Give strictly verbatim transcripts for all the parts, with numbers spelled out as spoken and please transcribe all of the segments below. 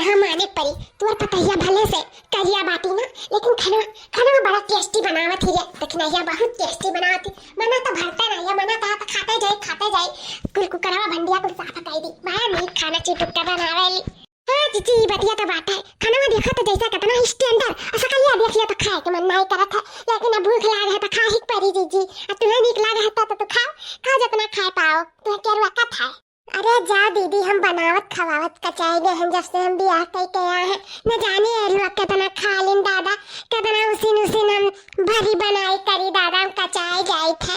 हाँ, माने परी, तोर पतोहिया भले से करिया बाटी ना, लेकिन खाना, खाना बड़ा tasty बनावत ही रे। देखना, यह बहुत tasty बनावत ही। मना तो भरता ना, यह मना कहा तो खाते जाए, खाते जाए। कुल कुकरवा भंडिया कुल साफ कर दी। बड़ा नीक खाना चिटुक के बनावेली। हाँ जीजी, ई बतिया तो बात है। खाना देखा तो जैसा कितना standard, ऐसा कलिया देख लिया तो खाए के मन नहीं करत है, लेकिन अब भूख लाग है तो खा ही परी जीजी। अब तुम्हें नीक लाग है तो, तो तू खाओ, खाओ जितना खाए पाओ, तुम्हें क्या रुआ का था। अरे जा दीदी, हम बनावत खवावत कचाई गए हैं, जब से हम बियाह कई के आए हैं। न जाने ये लोग कितना खा लिन दादा, कितना उसिन उसिन हम भरी बनाई करी दादा, हम कचाई जाई थे।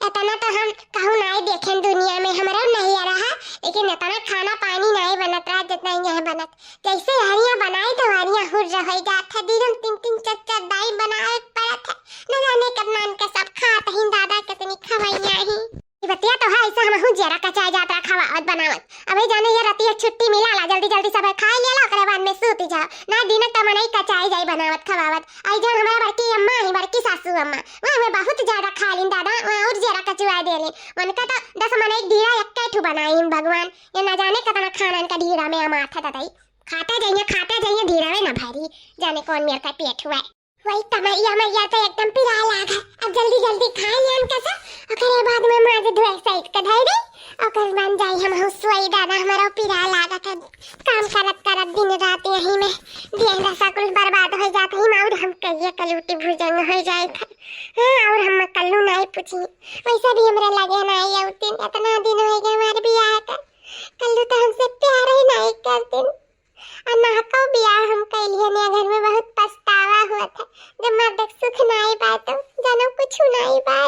इतना तो हम कहूँ नाई देखेन दुनिया में, हमरो नहीं रहा, लेकिन इतना खाना पानी नाई बनत रहा जितना यहाँ बनत। जैसे हरिया बनाई तो हरिया हुर्र हो जात है, दिन में तीन तीन चार चार दाई बनाए पड़त है। न जाने कितना इनके सब खात ही दादा, कितनी खवैया ही। ई बतिया तो है, ऐसे हमहू जरा कचाए जात रहा खवावत बनावत। अबे जाने ये रतिया छुट्टी मिला ला, जल्दी जल्दी सब खाए ले ला, ओकरे बाद में सूत जाओ। ना दिन तो मनई कचाए जाई बनावत खवावत। आई जौन हमारा बड़की अम्मा ही, बड़की सासू अम्मा, वह, वह बहुत ज्यादा खा लिन दादा, वह और जरा कचुआ देले। उनका तो दस मनई ढीरा एक्के ठू बनाई हम भगवान। ये ना जाने कितना खाना इनका ढीरा में अमात है दादा। खाते जाइए, खाते जाइए, ढीरा में ना भरी। जाने कौन मेर का पेट हुआ है। वही कमरिया मरिया तो एकदम पिराए लाग है। अब जल्दी जल्दी खाई हम कैसे, ओकरे बाद में माज धोए सहित के धई दे, ओकर बन जाई हम हुसुआई दादा, हमारा पिराए लागत है। काम करत करत दिन रात यही में दिन दशा कुल बर्बाद हो जात है। और हम कहिए कलूटी भुजंग हो जाए थे। हाँ, और हम कल्लू नहीं पूछी, वैसे भी हमरे लगे नहीं उतिन, इतना दिन हो गए हमारे बियाह का, कल्लू तो हमसे प्यार ही नहीं करतिन। आ नाहको बियाह हम कइलिए ने घर में बहुत पछतावा हुआ था, जब मर्द के सुख नाई बा तो जानो कुछ नाई बा।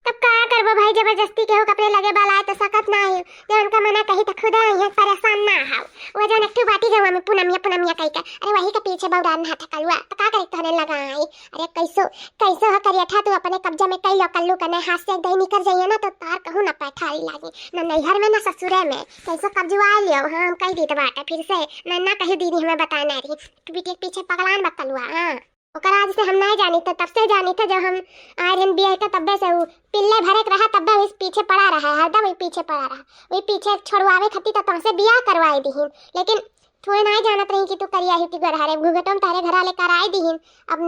तब का करबो भाई, जबरदस्ती केहू के अपने लगे बलाए तो सकत ना ही, जब उनका मना कही तो खुदा यहाँ परेशान ना हो। वो जौन एक ठो बाटी गवा में पुनमिया पुनमिया कही के, अरे वही के पीछे बौरान हाथ कलुआ, तो का करे तोहरे लगा आई। अरे कैसो, कैसो हो करियठा, तू अपने कब्जा में कई लो कल्लू कने, हाथ से एक दही निकर जाइए ना तो तार कहूँ ना पैठारी लागी, ना नैहर में ना ससुरे में। कैसो कब्जुआ लियो, हाँ, हम कह दी तो बात है फिर से, ना, ना कही दीदी हमें बताए ना रही, तू बिटिया के पीछे पगलान बा कलुआ, हाँ। ओकर आज से हम नहीं जानी थे, तब से जानी थे जब हम आए रहन बियाह के, तब्बे से वो पिल्ले भरे के रहा, तब्बे वही पीछे पड़ा रहा, हरदम वही पीछे पड़ा रहा, वही पीछे छोड़वावे खातिर तो तुमसे बियाह करवाए दीहिन, लेकिन थोड़े नहीं जानत रही कि तू करिया ही कि गरहरे घूंघटो में तारे घरा ले कराए दीहिन। अब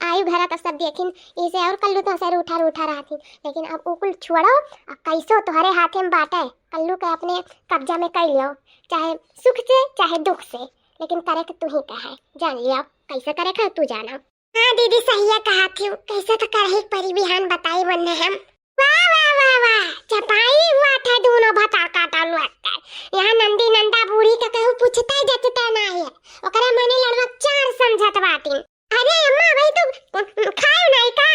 आयु घरा तो सब देखिन, इसे और कल्लू तो से रूठा रूठा रहती, लेकिन अब वो कुल छोड़ो, अब कैसो तोहरे हाथे में बाटे, कल्लू के अपने कब्जा में कर लियो, चाहे सुख से चाहे दुख से, लेकिन करे के तू ही कहे, जान लियो कैसे करे के तू जाना। हाँ दीदी, सही है कहा थी, कैसे तो कर ही परी, बिहान बताई वन्ने हम। वाह, वाह, वाह, वाह, चपाई हुआ था दोनों भतार काटा लुअक्कर। यहाँ नंदी नंदा बूढ़ी का कहूँ पूछता जचता ना है। ओकरे मने लड़वा चार समझत बाटिन। अरे अम्मा, भाई तू, उम, उम, खाए नहीं का?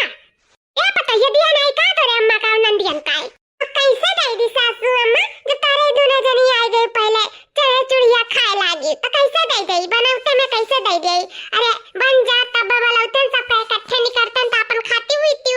ए पता ये दिया नहीं का तोरे अम्मा का नंदियन का है? तो कैसे दे दी सासू अम्मा, जो तारे दोनों जनी आ गई पहले, चढ़े चुड़िया खाए लागी, तो कैसे दे दे? बनौते में कैसे दे दे? अरे बन जा तब बलौते सब कहे इकट्ठे निकलते तो अपन खाती हुई थी।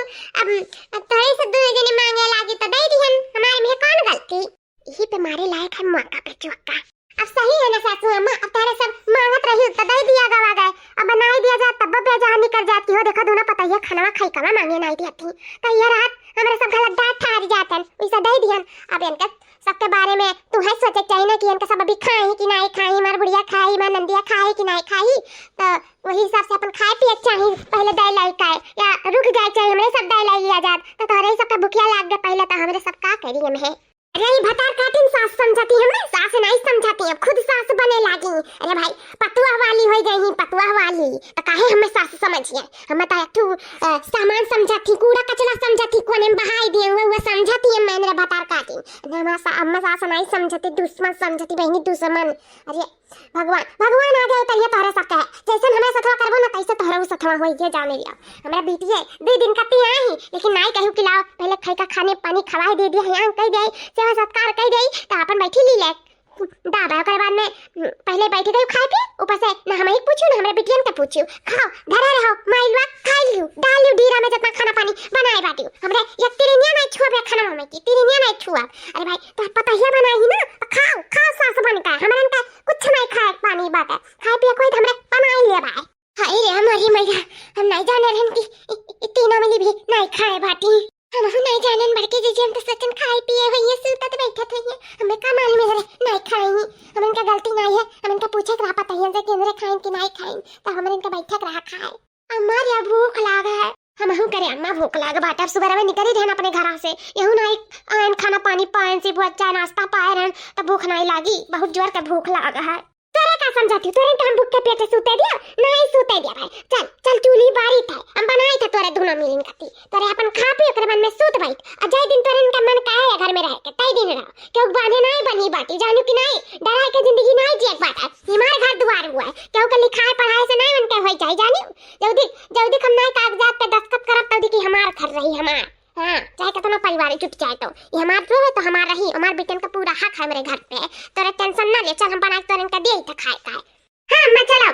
अब तोरे से दोनों जनी मांगे लागी तो दे दिहन, हमारे में कौन गलती? यही पे मारे लायक है मौका पे चौका। अब सही है ना सासू अम्मा, अब तारा सब मांगत रही तो दे दिया गवा गए, अब बनाई दिया जात तब बेजान निकर जात कि हो देखो दोनों पतैया खाना खाई कमा मांगे नहीं दिया थी, तो ये रात हमरे सब गलत डांट ठार जातन, वैसा दे दिहन। अब इनके सबके बारे में तू है सोचे चाहिए ना कि इनके सब अभी खाई कि नहीं खाई, हमार बुढ़िया खाई, हमार नंदिया खाई कि नहीं खाई, तो वही हिसाब से अपन खाए पिए चाहिए, पहले दे लाई का या रुक जाए चाहिए, हमरे सब दे लाई लिया जात, तो तोहरे ही सबका भुखिया लाग गए पहले, तो हमरे सब का करी हम है। अरे, ई भतार काटिन सास समझती हमें, सास नहीं समझती, अब खुद सास बने लागी। अरे भाई, पतुआ वाली हो गई ही, पतुआ वाली, तो काहे हमें सास समझिए? हमें तो एक ठू, अ, सामान समझती, कूड़ा कचरा समझती, कोने में बहाई दिए हुए, हुए समझती है मैंने भतार काटिन। अरे, हमें सा-, हमें सास नहीं समझती, दुश्मन समझती, बहनी दुश्मन। अरे, भगवान, भगवान आ गए तैया तोहरे साथ है। जैसन हमें सथवा करबो ना, तैसे तोहरे सथवा होई, ये जाने लिया। हमरा बिटिया दुई दिन कती आई, लेकिन नाई कहू कि लाओ, पहले खाई का खाने पानी खवाई दे दिया, यहाँ कह दे, सेवा सत्कार कह दे, तो अपन बैठी ली ले। दादा, ओकर बाद में, हम्म, पहले बैठ गई खाए पे, ऊपर से ना हम ही पूछू, ना हमरे बिटियन के पूछू। खाओ, धरे रहो, माई लुआ, खाई लियो, डाल लियो डीरा में जितना खाना पानी बनाए बाटियो। हमरे एक तिरिनिया नहीं छुआ बे खाना में की, तिरिनिया नहीं छुआ। अरे भाई, तो पतोहिया बनाई ना, तो खाओ, खाओ सास बन के, हमरन के कुछ नहीं खाए पानी बाटे, खाए पिए कोई तो हमरे बनाई ले भाई। हाय रे हमारी मैया, हम नहीं जाने रहन कि इ, इ, इ तीनों मिली भी नहीं खाए बाटी। हमहू नाहीं जानेन बड़की जीजी, हम तो सोचेन खाए पिए होइहैं, सूतत बैठत होइहैं, हमें का मालूम है रे, नाहीं खाई। हम इनका गलती नाहीं है, हम इनका पूछे के रहा पता ही हमसे कि इनरे खाइन कि नाहीं खाइन, तो हमरे इनका बैठे के रहा खाए। अम्मा रे भूख लाग है। हमहू करे अम्मा भूख लाग बाटे, अब सुबह में निकली रहन अपने घरा से, यहू नाहीं आयन खाना पानी पायन से, बुआ चाय नाश्ता पाए रहन, तब भूख नाहीं लागी, बहुत जोर के भूख लाग है। तोरे का समझाती, तोरे तो हम भूख के पेटे सूते दिया, नाहीं सूते दिया भाई। चल चल, चूल्ही बारी था, हम बनाई था तोरे दोनों मिलिन खाती, तोरे अपन खा पी ओकरे बाद में सूत बैठ। आ जाए दिन तोरे इनका मन कहे घर में रहे के, तय दिन रहो। केहू बांधे नाहीं बनी बाटी, जानू कि नाहीं? डराए के जिंदगी नाहीं जिए के बाटे। हमार घर दुआर हुआ है, केहू के लिखाए पढ़ाए से नाहीं उनके होई जाए, जानू? जल्दी जल्दी हम नाहीं कागजात पे दस्तखत करब, तल्दी कि हमार घर रही हमार। हाँ, चाहे कितना परिवार जुट जाए तो, ये हमार जो है तो हमार रही, हमार बेटन का पूरा हक है मेरे घर पे। तोरे टेंशन ना ले, चल हम बना के तोरे इनका दे तो खाए खाए। हाँ अम्मा चलो।